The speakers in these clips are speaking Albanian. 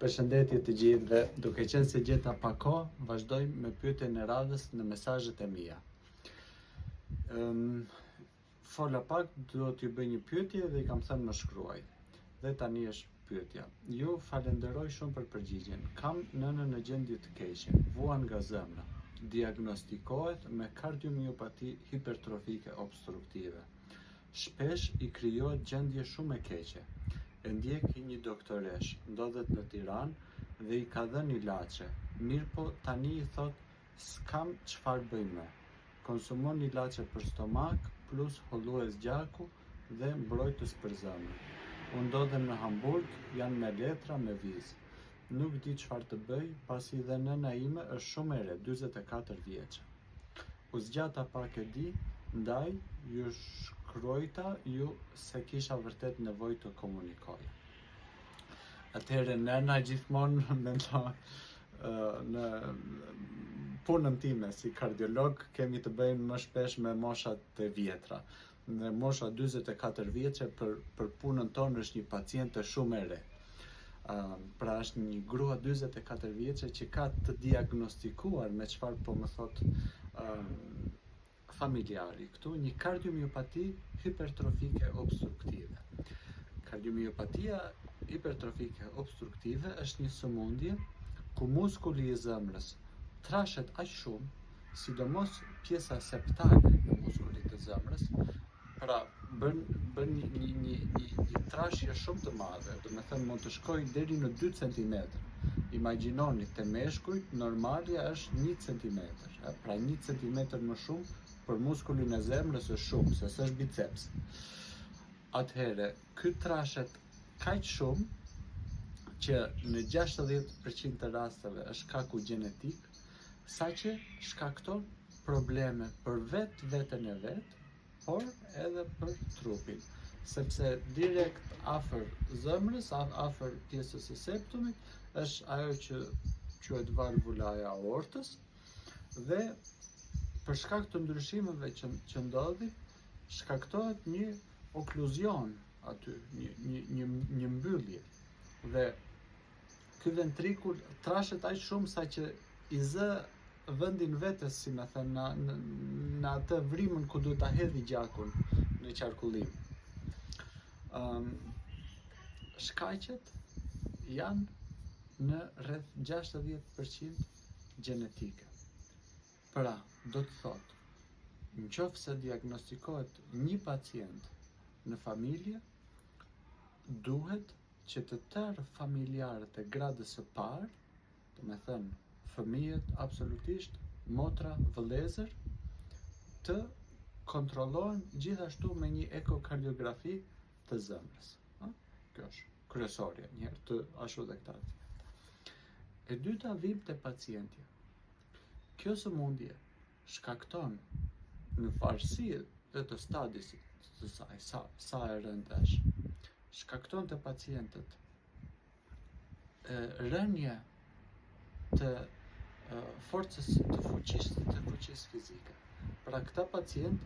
Përshëndetje të gjithëve, duke qenë se gjeta pak kohë, vazhdojmë me pyetjen e radhës në mesazhet e mia. Ëm fola pak, do t'ju bëj një pyetje dhe i kam thënë më shkruaj. Dhe tani është pyetja. Ju falenderoj shumë për përgjigjen. Kam nënën në gjendje të keqe, vuan nga zemra. Diagnostikohet me kardiomiopati hipertrofike obstruktive. Shpesh i krijohet gjendje shumë e keqe. E ndjek një doktoreshë, ndodhet në Tiranë dhe i ka dhënë ilaçe, mirëpo tani i thotë s'kam çfarë bëj më. Konsumon ilaçe për stomak, plus hollues gjaku dhe mbrojtës për zemrën. Unë ndodhem në Hamburg, janë me letra me vizë. Nuk di çfarë të bëj, pasi dhe nëna ime është shumë e re, 44 vjeçe. U zgjata pak e di, ndaj ju shkruajta ju se kisha vërtet nevojë të komunikoja. Atëherë nëna gjithmonë mendon në punën time si kardiolog kemi të bëjmë më shpesh me moshat e vjetra. Në mosha 44 vjeçe për për punën tonë është një paciente shumë e re. Uh, pra është një grua 44 vjeçe që ka të diagnostikuar me çfarë po më thot uh, familjari këtu një kardiomiopati hipertrofike obstruktive. Kardiomiopatia hipertrofike obstruktive është një sëmundje ku muskuli i zemrës trashet aq shumë sidomos pjesa septale e muskulit të zemrës, pra bën bën një një një një, një trashje shumë të madhe, domethënë mund të shkojë deri në 2 cm. Imagjinoni te meshkujt normalja është 1 cm, pra 1 cm më shumë për muskulin e zemrës është shumë, se s'është biceps. Atëherë, ky trashet kaq shumë që në 60% të rasteve është shkaku gjenetik, saqë shkakton probleme për vetë veten e vet, por edhe për trupin, sepse direkt afër zemrës, afër pjesës së septumit, është ajo që quhet valvula e aortës dhe për shkak të ndryshimeve që që ndodhin, shkaktohet një okluzion aty, një një një një mbyllje dhe ky ventrikul trashet aq shumë sa që i zë vendin vetes, si me thënë, në, në, në atë vrimën ku duhet ta hedhi gjakun në qarkullim. Um, shkaqet janë në rreth 60% gjenetike. Pra, do të thotë, në qoftë se diagnostikohet një pacient në familje, duhet që të tërë familjarët e gradës së parë, domethënë fëmijët absolutisht, motra, vëllezër, të kontrollohen gjithashtu me një ekokardiografi të zemrës. Ë? Kjo është kryesorja, një herë të ashtu dhe këta. E dyta vim te pacientja. Kjo sëmundje shkakton në varësi dhe të stadit të saj, sa, sa e rëndë është, shkakton te pacientët e, rënie të e, forcës të fuqisë të fuqisë fizike. Pra këta pacient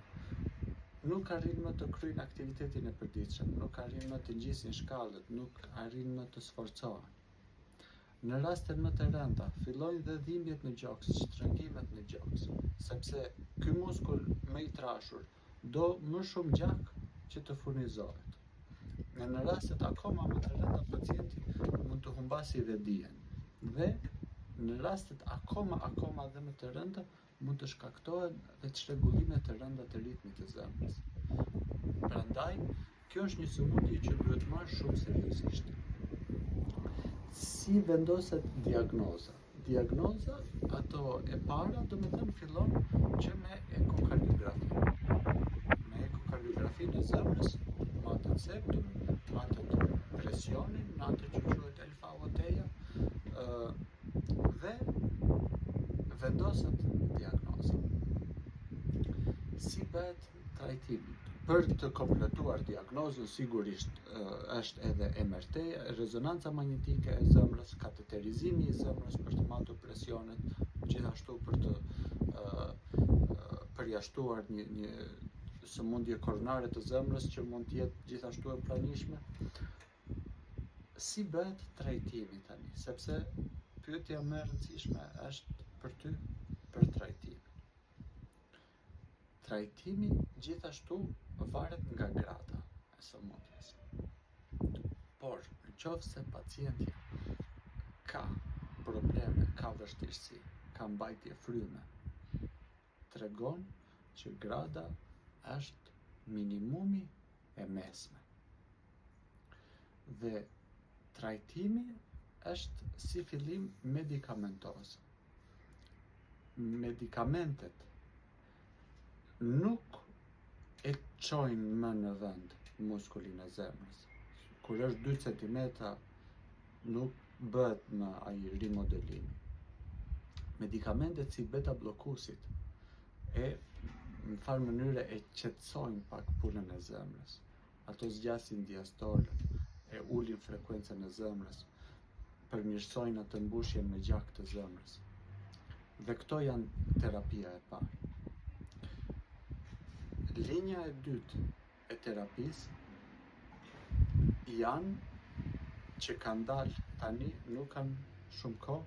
nuk arrin më të kryejnë aktivitetin e përditshëm, nuk arrin më të ngjisin shkallët, nuk arrin më të sforcohen. Në rastet më të rënda, fillojnë dhe dhimbjet në gjoks, shtrëngimet në gjoks, sepse ky muskul më i trashur do më shumë gjak që të furnizohet. Në në rastet akoma më të rënda pacienti mund të humbasi dhe dijen. Dhe në rastet akoma akoma dhe më të rënda mund të shkaktohen dhe çrregullime të rënda të ritmit të zemrës. Prandaj, kjo është një sëmundje që duhet marrë shumë seriozisht. Si vendoset diagnoza? Diagnoza, ato e para, domethënë fillon që me ekokardiografi. Me ekokardiografinë e zemrës, matet septum, matet presionin, në atë që quhet LVOT-ja, dhe vendoset diagnoza. Si bëhet trajtimi? Për të kompletuar diagnozën, sigurisht është edhe MRT, rezonanca magnetike e zemrës, kateterizimi i zemrës për të matur presionet, gjithashtu për të përjashtuar një, një sëmundje koronare të zemrës që mund të jetë gjithashtu e pranishme. Si bëhet trajtimi tani? Sepse pyetja më e rëndësishme është për ty për trajtimin. Trajtimi gjithashtu varet nga grada e sëmundjes. Por, në qoftë se pacientja ka probleme, ka vështirësi, ka mbajtje fryme, tregon që grada është minimumi e mesme. Dhe trajtimi është si fillim medikamentoz. Medikamentet nuk e çojnë më në vend muskulin e zemrës. Kur është 2 cm nuk bëhet më ai rimodelimi. Medikamentet si beta bllokuesit e në farë mënyre e qetësojnë pak punën e zemrës. Ato zgjasin diastolën, e ulin frekuencën e zemrës, përmirësojnë atë mbushjen me gjak të zemrës. Dhe këto janë terapia e parë. Linja e dytë e terapisë janë që kanë dalë tani nuk kanë shumë kohë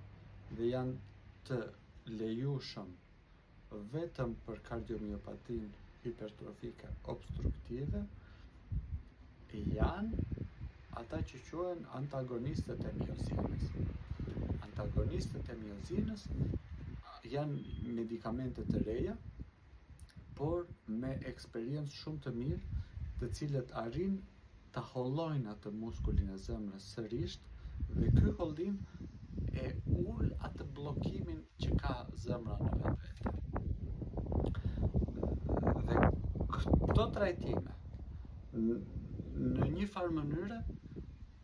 dhe janë të lejushëm vetëm për kardiomiopatinë hipertrofike obstruktive janë ata që quhen antagonistët e miozinës. Antagonistët e miozinës janë medikamente të reja, por me eksperiencë shumë të mirë, të cilët arrijnë ta hollojnë atë muskulin e zemrës sërisht dhe ky hollim e ul atë bllokimin që ka zemra në vetvete. Dhe këto trajtime në një farë mënyre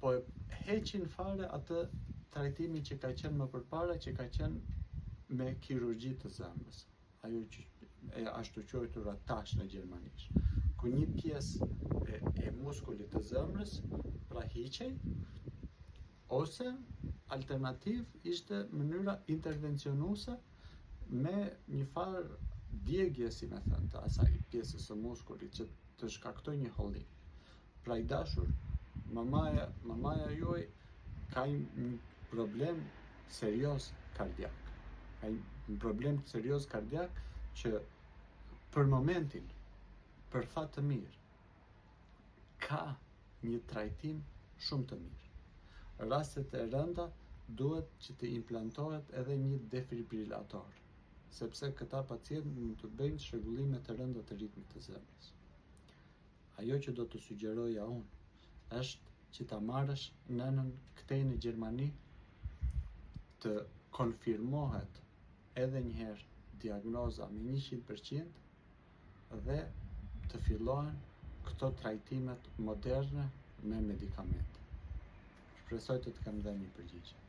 po e heqin fare atë trajtimin që ka qenë më përpara, që ka qenë me kirurgji të zemrës. ajo që e ashtuquajtura TASH në gjermanisht, ku një pjesë e, e muskulit të zemrës pra hiqej, ose alternativë ishte mënyra intervencionuese me një farë djegje, si me thënë, të asaj pjesës së muskulit që të shkaktojë një hollim. Pra i dashur, mamaja, mamaja juaj ka një problem serioz kardiak. Ka një problem serioz kardiak që për momentin, për fat të mirë, ka një trajtim shumë të mirë. Rastet e rënda duhet që të implantohet edhe një defibrilator, sepse këta pacientë mund të bëjnë çrregullime të rënda të ritmit të zemrës. Ajo që do të sugjeroja unë është që ta marrësh nënën këtej në Gjermani të konfirmohet edhe një herë diagnoza me 100% dhe të fillohen këto trajtimet moderne me medikamente. Shpresoj të të kem dhënë një përgjigje.